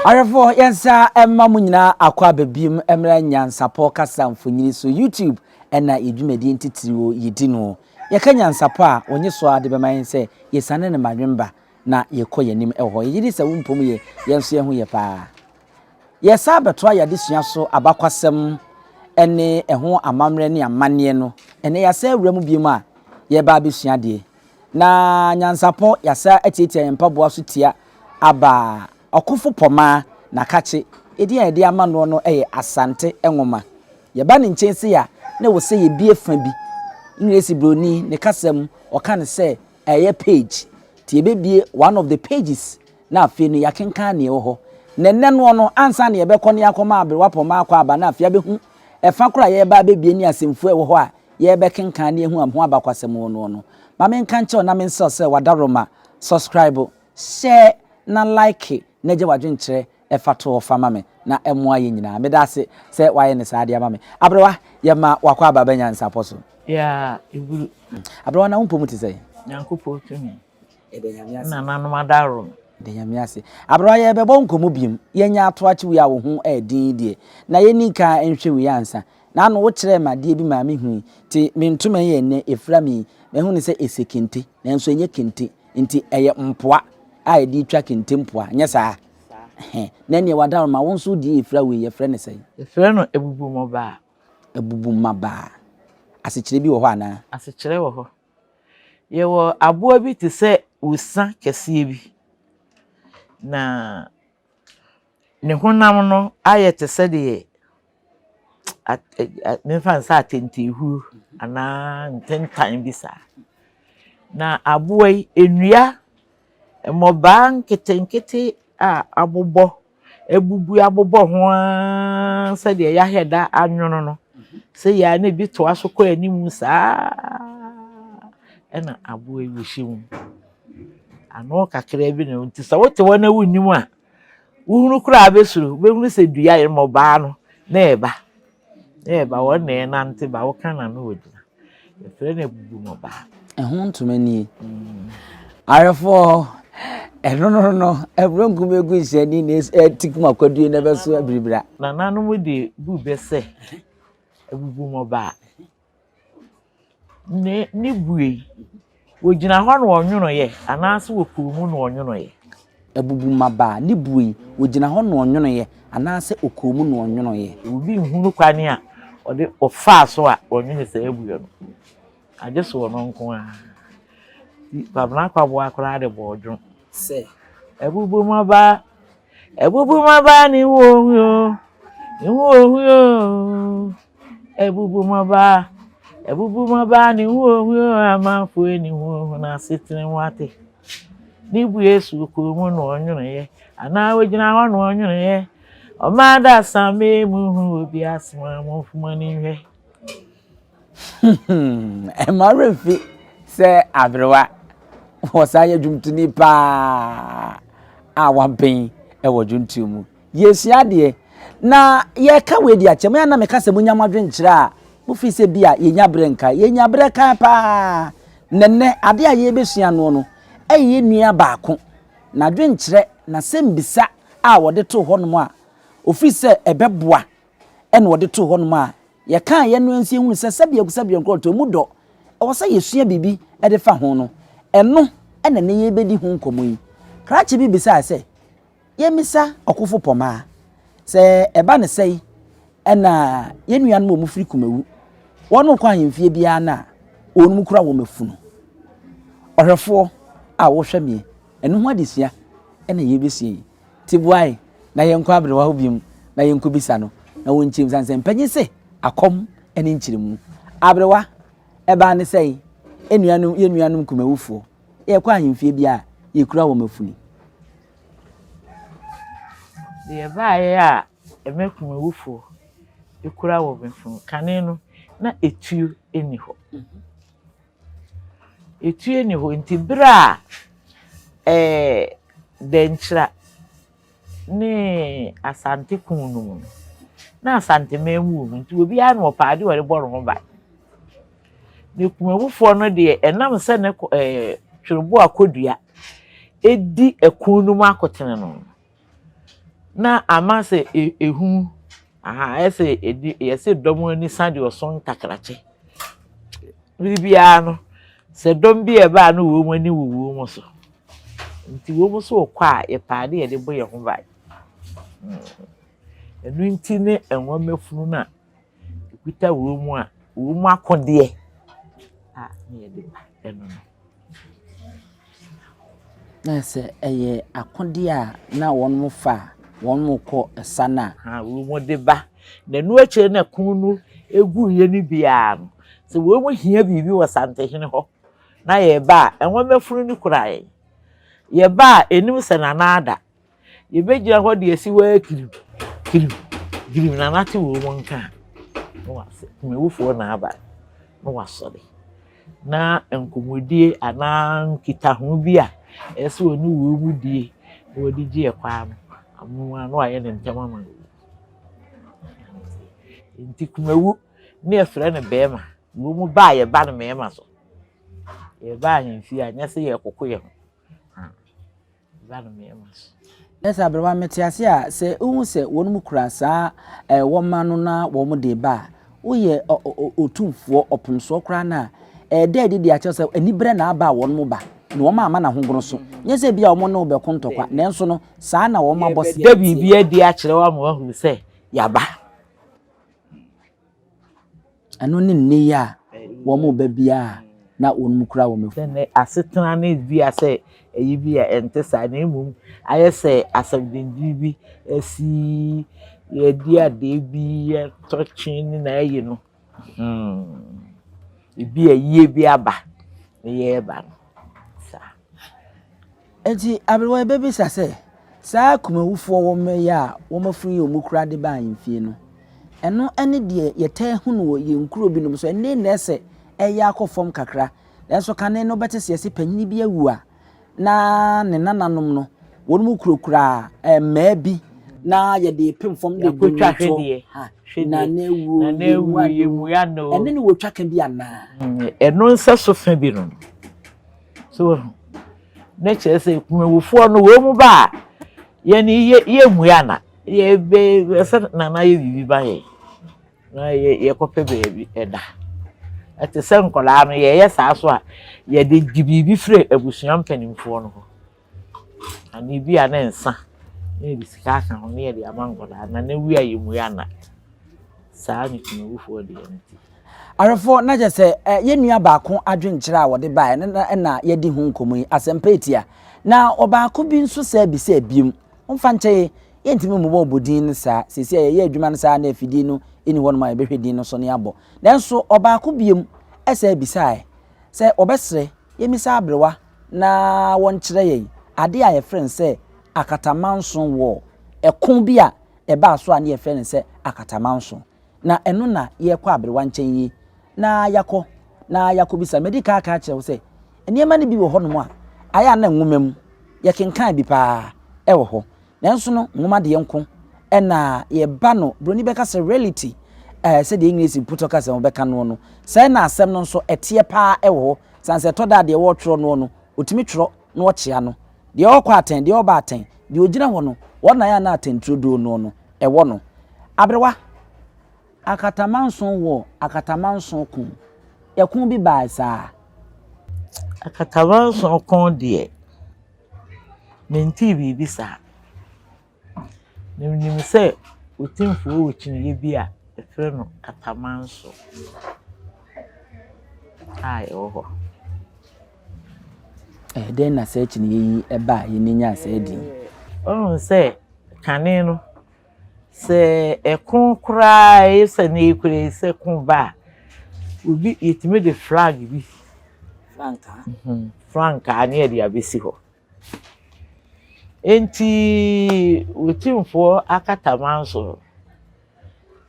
Ahwɛfoɔ, yɛnsa mma mo nyinaa akɔ aba biom mmra Nyansapɔ kasa mfonini so, YouTube ɛna yɛ dwumadie ntitiriwo yɛdi no. Yɛka Nyansapɔ a, wɔnye so ara de bɛma yɛn sɛ yɛsiane no madwemba na yɛkɔ yɛn anim wɔ hɔ. Yɛgye di sɛ wo mpom yɛ, yɛn nso yɛn ho yɛ paa. Yɛsan bɛtoa yɛn adesua so abakwasɛm ne ɛho amammerɛ ne amanneɛ no. Ɛnnɛ yɛasan awura mu biom a yɛreba abɛsua adeɛ. Na nyansapɔ yɛasan atiatia yɛn mpaboa so tia aba Ɔkofo Pɔmaa Nakakye. Edin a yɛde ama noɔ no yɛ Asante Nwoma. Yɛba ne nkyɛn sei a, na ɛwɔ sɛ yɛbue fa bi. Engiresi buroni ne kasa mu ɔka no sɛ ɛyɛ page. Nti yɛbɛbue one of the pages na afei no yɛakenkan nea ɛwɔ hɔ. Na ɛnnɛ noɔ no, ansa na yɛbɛkɔ na yɛakɔma aberewa pɔmaa akɔ aba na afei abɛhu ɛfa koro a yɛreba abɛbue ne asɛmfua a ɛwɔ hɔ a yɛrebɛkenkan na yɛahu ho abakwasɛm wɔ noɔ no, ma menka nkyerɛ wo na mensrɛ wo sɛ w'adaworoma, subscribe, share na like na gya w'adwenkyerɛ fa to hɔ fa ma me na ɛmmoa yɛn nyinaa. Meda ase sɛ woayɛ no saa de ama me. Aberewa, yɛma w'akwaaba ba nyansapɔ so. Yeah, eburu. Aberewa, na wo mpɔ mu te sɛn? Nyankopɔn tumi. Yɛda Nyame ase. Nananom adaworo no. Yɛda Nyame ase. Aberewa yɛrebɛbɔ nkɔmmɔ biom. Yɛanya ato akye wei a wo ho yɛ den yi deɛ, na yɛnni kan nhwɛ wei ansa. N'ano wo kyerɛɛ me adeɛ bi maa me hui. Nti me ntoma yi ɛnnɛ ɛfira me yi, mahu no sɛ ɛsɛ kente, nanso ɛnyɛ kente. Nti ɛyɛ mpoa a yɛde twa kente mpoa, nyɛ saa? Ɛhɛn. Na ɛneɛ w'adaworoma, wo nso wo deɛ ɛfira wei, yɛfrɛ no sɛn? Yɛfrɛ no abubummɔbaa. Abubummabaa. Asekyerɛ bi wɔ hɔ anaa? Asekyerɛ wɔ hɔ. Yɛwɔ aboa bi te sɛ wusa kɛseɛ bi, na ne honam no ayɛ te sɛ deɛ memfa no sɛ atɛntɛhuro anaa ntentan bi saa. Na aboa yi, nnua, mmɔbaa nketenkete a abobɔ abubu abobɔ ho ara sɛdeɛ yɛahwɛ da anwono no. Sɛ yɛ a na ebi toa so kɔ anim saa ara na aboa yi wɔhyɛ mu. Ano kakra bi na ɛwɔ nti sɛ wote hɔ na wonnim a, wohunu koraa a wobɛsuro. Wobɛhunu sɛ dua mmɔbaa no na ɛreba. Na ɛreba, wɔn na ɛrenante ba, woka no a na wɔgyina. Yɛfrɛ no abubummɔbaa. Ɛho ntoma nie. Awerɛfoɔ, ɛno no no, aburonku bɛgu nhyɛni na ɛti kuma kwadue na ɛbɛso abiribira. Nananom de bu bɛ sɛ abubummɔbaa. Ne ne bue, wɔgyina hɔ na wɔnwonoeɛ anaasɛ wɔkɔɔ mu na wɔnwonoeɛ? Abubummabaa, ne bue, wɔgyina hɔ na wɔnwonoeɛ anaasɛ ɔkɔɔ mu na ɔnwonoeɛ? Obi nhunu kwan a ɔde ɔfaa so a ɔnwene saa bue no, agye so ɔno nko ara. Nti Kwabena Kwaboa koraa de bɔɔ dwom sɛ. Abubummabaa, abubummabaa ne wo ohu o, ne wo ohu o. Abubummabaa, abubummabaa ne wo ohu o, amanfoɔ ani hu ohu n'asetena mu ate. Ne bue so kɔn mu na ɔnwonoeɛ, anaa ɔgyina hɔ na ɔnwonoeɛ. Ɔma adasamma mu hu obi asoma momfoma no nhwɛ. Ɛmma wo werɛ mfi sɛ aberewa wɔsan yɛ dwomtoni paa a waben wɔ dwontoɔ mu. Yɛresua adeɛ na yɛreka wei de akyɛ mo. Yɛ a na meka sɛ monya mo adwenkyerɛ a mofiri sɛ bi a yɛnya berɛ nkae. Yɛnya berɛ kan paa. Na nnɛ adeɛ a yɛrebɛsua noɔ no ɛyɛ yɛn nua baako n'adwenkyerɛ, n'asɛmbisa a wɔde too hɔnom a ɔfiri sɛ ɛbɛboa ɛna wɔde too hɔnom a yɛkaeɛ no nso yɛhunu sɛ sɛdeɛ sɛdeɛ nkorɔtɔ mu dɔ ɛwɔ sɛ yɛsua biribi de fa ho no, ɛno na nnɛ yɛrebɛdi ho nkɔmmɔ yi. Krakye bi bisaa sɛ, Yɛmmisa ɔkofo pɔmaa, sɛ ɛba no sɛe na yɛn nuanom a wɔfiri Kumawu, wɔn rekɔ ahemfie biara no a, wɔn kura wɔn afunu. Ɔhwɛfoɔ a wohwɛ meɛ, ɛno ho adesua na yɛrebɛsua yi. Nti boae na yɛnkɔ aberewa hɔ biom na yɛnkɔbisa no na wɔnkyerɛ mu sane sɛ mpanyin se akɔm ne nkyerɛmu. Aberewa, ɛbaa ne sɛe, enuanom, yɛn nuanom Kumawufoɔ, yɛrekɔ ahemfie biara a, yɛkura wɔn afunu. Deɛ ɛbaeɛ a ɛma kumawufoɔ kura wɔn afunu, kane no, na etuo nni hɔ. Etuo nni hɔ nti berɛ a ɛɛ Dɛnkyira ne Asante ko no mu no, na Asanteman mu wɔ mu nti obiara na ɔpɛ adeɛ a ɔde bɔ ne ho ban. Na Kumawufoɔ no deɛ, ɛnam sɛ ne ɛɛ Twerɛboɔ Akodua di ɛko no mu akotene no, Na ama sɛ ehu, aha, ayɛ sɛ ɛdi, yɛse dɔm ani sa deɛ ɔso ntakrakye. Bere biara no, sɛ dɔm bi reba a na wɔn ani wɔ wɔn so. Nti wɔn nso rekɔ a, yɛpɛ ade a yɛde bɔ yɛn ho ban. Ɛno nti ne nwoma funu no a ɛkuta wɔn mu a, wɔn akodeɛ a na yɛde ba ɛno no. Na sɛ ɛyɛ akodeɛ a na wɔfa a wɔkɔ sa no a. Ha wɔde ba. Na ɛno akyire na ɛko no guiɛ no biara no, sɛ wɔhia biribi wɔ Santehene hɔ na yɛreba a, nwoma funu no kura yɛn. Yɛba a, ɛnim sɛ Nana ada. Yɛbɛgyina hɔ de asi hɔ ara kirim, kirim, kirim, Nana te wɔn nka a, na wasɛ, Kumawufoɔ na aba no, na wasɔre. Na nkɔmmɔdie anaa nkitaho bi a ɛsɛ sɛ ɔne wɔn mu die na wɔde gye ɛkwan no, amonom ara na wayɛ ne ntɛm ama no. Nti Kumawu ne yɛfrɛ no bɛrima. Wɔn mu ba a yɛba no mmarima so. Yɛba ahemfie a, nyɛ sɛ yɛrekoko yɛn ho. Ba no mmarima so. Na sɛ aberewa mete ase a, sɛ wohu sɛ wɔn kura saa eh, wɔma no na wɔn de ba a, woyɛ otumfoɔ, ɔpemsoɔ koraa no a, ɛda adi de akyerɛ sɛ aniberɛ na aba a wɔn ba, na wɔn ama n'ahogono so. Nyɛ sɛ bi a wɔn ne wo bɛko ntɔkwa, nanso no, saa na wɔn abɔ Da biribi adi akyerɛ wo ama woahunu sɛ yɛaba. Ɛno ne nnɛ yi a wɔreba biara a na wɔkura wɔn afu. Sɛ nnɛ asetena no bi a sɛ ɛyi bi a ɛnte saa na mmom ayɛ sɛ asɛm denden bi asi, yɛadi adeɛ bi, yɛtɔ kye ne na ayi no. Hmm. Ebi a yie bi aba na yɛreba no saa. Enti aberewa yi bɛbisa sɛ, Saa kumawufoɔ wɔma yi a wɔafunu yi a wɔkura de ba ahemfie no, ɛno ne deɛ yɛtaa hu no wɔ yɛn nkuro binom so? Ɛnnɛ na ɛsɛ ɛyɛ akɔ fam kakra, nanso kane no wobɛte sɛ yɛse panyini bi awu a, na ne nananom no, wɔn mu kurakura mmaa bi na yɛde repem fam de gu Yɛakɔtwa ne to. hwedeɛ, Ha, hwedeɛ, Nana awu, Nana yɛmmu awu, ano. yɛmmu ano. Ɛne no wɔ twaka bi anaa? Ɛno nsɛso fa bi no no. So wahu? Ne kyerɛ sɛ kumawufoɔ no wɔn mu ba a, yɛn yɛ yɛmmue ana? Yɛbɛ sɛ nana yɛ biribi ba yɛn na yɛ yɛkɔpɛ baabi ɛda. Ɛte sɛ nkwadaa no yɛyɛ saa so a, yɛde gye biribi firi abusua mpanimfoɔ no hɔ. Anaa ebi a ne nsa na yɛde sika aka ho na yɛde ama nkwadaa. Nana wu a yɛmmue ana? Saa ne kumawufoɔ deɛ no te. Ahwɛfoɔ, na kyerɛ sɛ yɛn nua baako adwenkyerɛ a wɔde baeɛ no na na yɛadi ho nkɔmmɔ yi, asɛmpa etia. Na ɔbaako bi nso saa bisaa biom. Momfa nkyɛ yɛn, yɛntumi mmobɔbɔ din no saa. Seesei a yɛyɛ adwuma no saa na afidie no nni hɔnom a yɛbɛhwɛ din no so na yɛabɔ. Nanso ɔbaako biom saa bisaeɛ sɛ wɔbɛsrɛ yɛmmisa aberewa na wɔnkyerɛ yɛn adeɛ a yɛfrɛ no sɛ akatamanso wɔ ɛko bi a ɛbaa so a na yɛfrɛ no sɛ akatamanso. Na ɛno na yɛrekɔ aberewa nkyɛn yi na yɛakɔ na yɛakɔbisa. Madi kan aka akyerɛ wo sɛ nneɛma no bi wɔ hɔnom a ayɛ a na nwoma mu yɛkenkan bi paa wɔ hɔ. Nanso no nwoma deɛ nko na yɛba no, buroni bɛka sɛ reality, eh, sɛdeɛ English mpotɔ kasa mu bɛka noɔ no, sɛɛ na asɛm no nso ɛteɛ paa wɔ hɔ. Sane sɛ ɛtɔ da a deɛ wɔretwerɛ noɔ no, ɔtumi twerɛ na ɔkyea no. Deɛ ɔrekɔ atɛn, deɛ ɔreba atɛn, deɛ ɔgyina hɔ no, wɔn na ayɛ a na atɛnturodoo noɔ no, ɛwɔ no. Aberewa, akatamanso wɔ akatamanso ko. Ɛko bi baae saa. Akatamanso ko deɛ, mentee biribi saa. Na menim sɛ Otumfoɔ wɔ kyiniiɛ bi a wɔfrɛ no katamanso a ɛwɔ hɔ. Ɛyɛ dɛn na saa kyiniiɛ yi baeɛ na ɛnyaa saa din yi? Wohu sɛ kane no, sɛ ɛko koraa a ɛyɛ sɛ nnɛ yi koraa yi sɛ ko ba a, obi yɛtumi de flag bi, Frankaa? Frankaa ne yɛde abɛsi hɔ. Enti Otumfoɔ akatamanso no,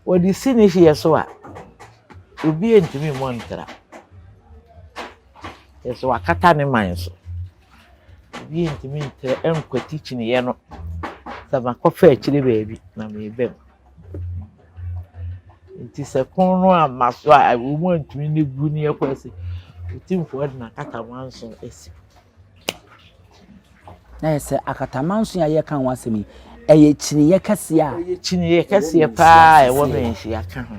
wɔde si ne hyeɛ so a, obi ntumi mmɔ ntra. Kyerɛ sɛ wakata ne man so. Obi ntumi ntra nkwati kyiniiɛ no sɛ makɔfa akyire baabi na mereba mu. Nti sɛ ko no amma so a, wɔn antumi ne gu ne ɛkɔ ase. Otumfoɔ de n'akatamanso asi. Na yɛ sɛ akatamanso a yɛreka ho asɛm yi, Ɛyɛ kyiniiɛ kɛseɛ a. Ɛyɛ kyiniiɛ kɛseɛ paa a ɛwɔ Manhyia ka ho.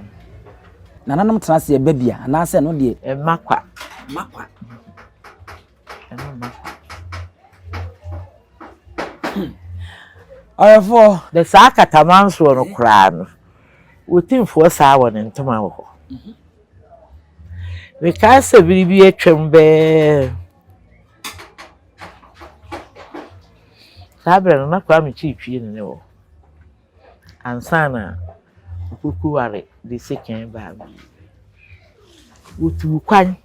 Nananom tena ase ɛba bi a, anaasɛ ɛno deɛ. Ɛmma kwa. Ɛmma kwa. Ɛno mma kwa. Hmm. Ɔyɛfoɔ. Na saa katamansoɔ no koraa no, Otumfoɔ saa wɔ ne ntoma wɔ hɔ. Mhm. Mekae sɛ bere bi atwam bɛɛ saa berɛ no na Kwame Kyiretwie ne ne wɔ ansa na Opokuware de sekan baa mu. Wɔtuu kwan.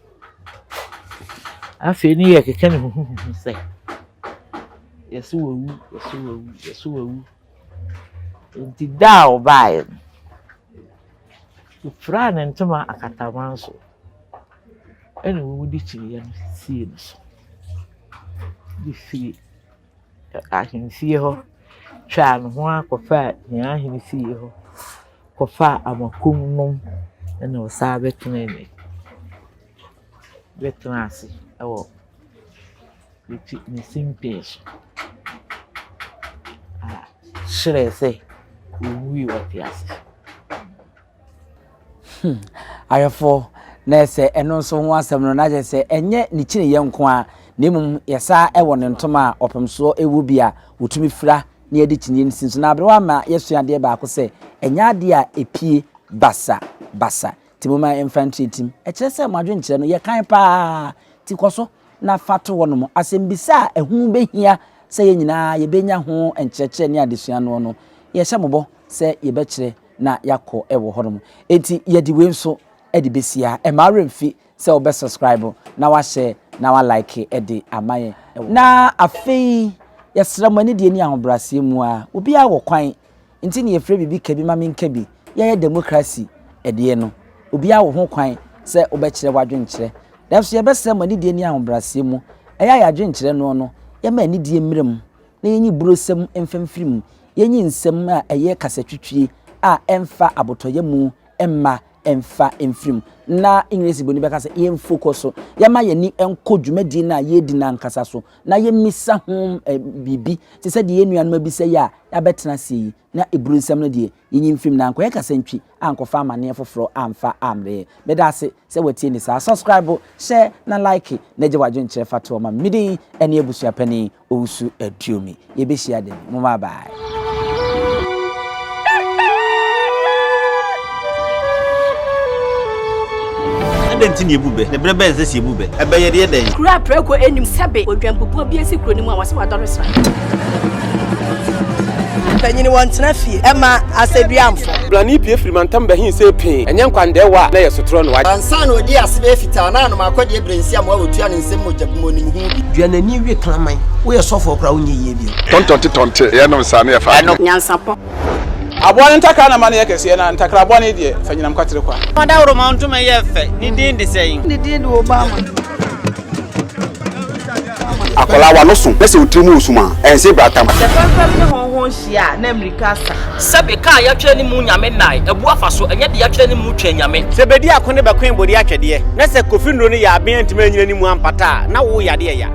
Afei ne yɛkeka ne huhuhuhu sɛ yɛse wawu, yɛse wawu, yɛse wawu. Nti da a ɔbaeɛ no, ɔfiraa ne ntoma akataman so ɛna wɔde kyiniiɛ no sii no so de firi ahemfie hɔ twaa ne ho ara kɔfaa Hiahene fie hɔ kɔfaa Amakom nom ɛna ɔsan bɛtenaa ne bɛtenaa ase wɔ ne ti ne simpie so a kyerɛ sɛ ɔwui ɔte ase. Hmm, ayɛfoɔ, na ɛsɛ ɛno nso ho asɛm no, na kyerɛ sɛ ɛnyɛ ne kyiniiɛ nko ara, na mmom yɛsa wɔ ne ntoma a ɔpemsoɔ wɔ bi a wɔtumi fira na yɛde kyiniiɛ no si so. Na aberewa ma yɛsua adeɛ baako sɛ, ɛnyɛ adeɛ a ɛpue basa basa. Nti momma yɛmfa nto yɛn tirim. Ɛkyerɛ sɛ mo adwenkyerɛ no yɛ kann paa. Nti kɔ so na fa to hɔnom. Asɛmmisa a ɛho bɛhia sɛ yɛn nyinaa yɛbɛnya ho nkyerɛkyerɛ ne adesua noɔ no, yɛhyɛ mo bɔ sɛ yɛbɛkyerɛ na yɛakɔ wɔ hɔnom. Enti yɛde wei nso de bɛsi ha. Mma wo werɛ mfi sɛ wobɛ subscribe na wahyɛ na wa like de ama yɛn. Na afei yɛsrɛ mo anidie ne ahobrɛaseɛ mu ara, obiara wɔ kwan nti na yɛfrɛ biribi ka bi ma menka bi, yɛyɛ demokrasi ɛdeɛ no, obiara wɔ ho kwan sɛ wobɛkyerɛ w'adwenkyerɛ. Nanso yɛbɛsrɛ mo anidie ne ahobrɛaseɛ mu, ɛyɛ a yɛn adwenkyerɛ noɔ no, yɛma anidie mmra mu na yɛnyi burosɛm mfa mfiri mu, yɛnyi nsɛm a ɛyɛ kasatwitwie a ɛmfa abotɔyam mma mfa mfiri mu. Na Engiresi buroni bɛka sɛ yɛmfokɔ so, yɛma yɛn ani nkɔ dwumadie no a yɛredi no ankasa so, na yɛmmisa ho biribi te sɛ deɛ yɛn nuanom abisa yi a yɛabɛtena aseɛ yi, na eburu nsɛm no deɛ, yɛnyi mfiri mu na ankɔyɛ kasantwi ankɔfa amaneɛ foforɔ amfa ammrɛ yɛn. Meda ase sɛ woatie ne saa. Subscribe, share na like na gya w'adwenkyerɛ fa toɔ ma me. Me din ne Abusuapanin Owusu Aduomi. Yɛbɛhyia da bi. Momma bye. Adɛn nti na yɛbu bɛ? Na berɛ bɛn na ɛsɛ sɛ yɛbu bɛ? Ɛbɛ yɛde yɛ dɛn? Kuro a prako nnim sɛbe odwanpupoɔ bi asi kuro no mu a wɔse wadɔre sra. Mpanyin wɔntena fie ɛma asɛduamfo. Blani pue firi mantam bɛhe see pee, ɛnyɛ nkwandɛɛwa a na ɛyɛ sotorɔ no. Ansa na ɔdii ase bɛyɛ fitaa na anom akɔdeɛ berɛ nsi amoa wɔtua ne nsam mogya bi mu ɔnim ho bi. Dua n'ani we kraman. Woyɛ sɔfoɔ koraa wonyɛ yie bio. Tɔntɔnte tɔnte, yɛnom saa na yɛfa adwene. Nyansapɔ. Aboa no ntakra na ma no yɛ kɛseɛ, na ntakra bɔne deɛ, fa nyinam kwatere kwa. Ɔdawuroma ntoma yi yɛ fɛ. Ne din de sɛn? Ne din de Obama. Akwadaa w'ano so na sɛ wo tiri mu wɔ sum a, ɛnse bratam. Sɛ fɛmfɛm ne hɔnhɔn hyia a, na mmirika asa. Sɛbe ka a yɛatwerɛ ne mu Nyame nnae, abu afa so, ɛnyɛ deɛ yɛatwerɛ ne mu Twɛn Nyame. Sɛ bedi ako ne bɛkoe bode atwɛdeɛ, na sɛ Kofi nnuro no yɛ aben antumi anyina ne mu ampata a, na wo yadeɛ ya.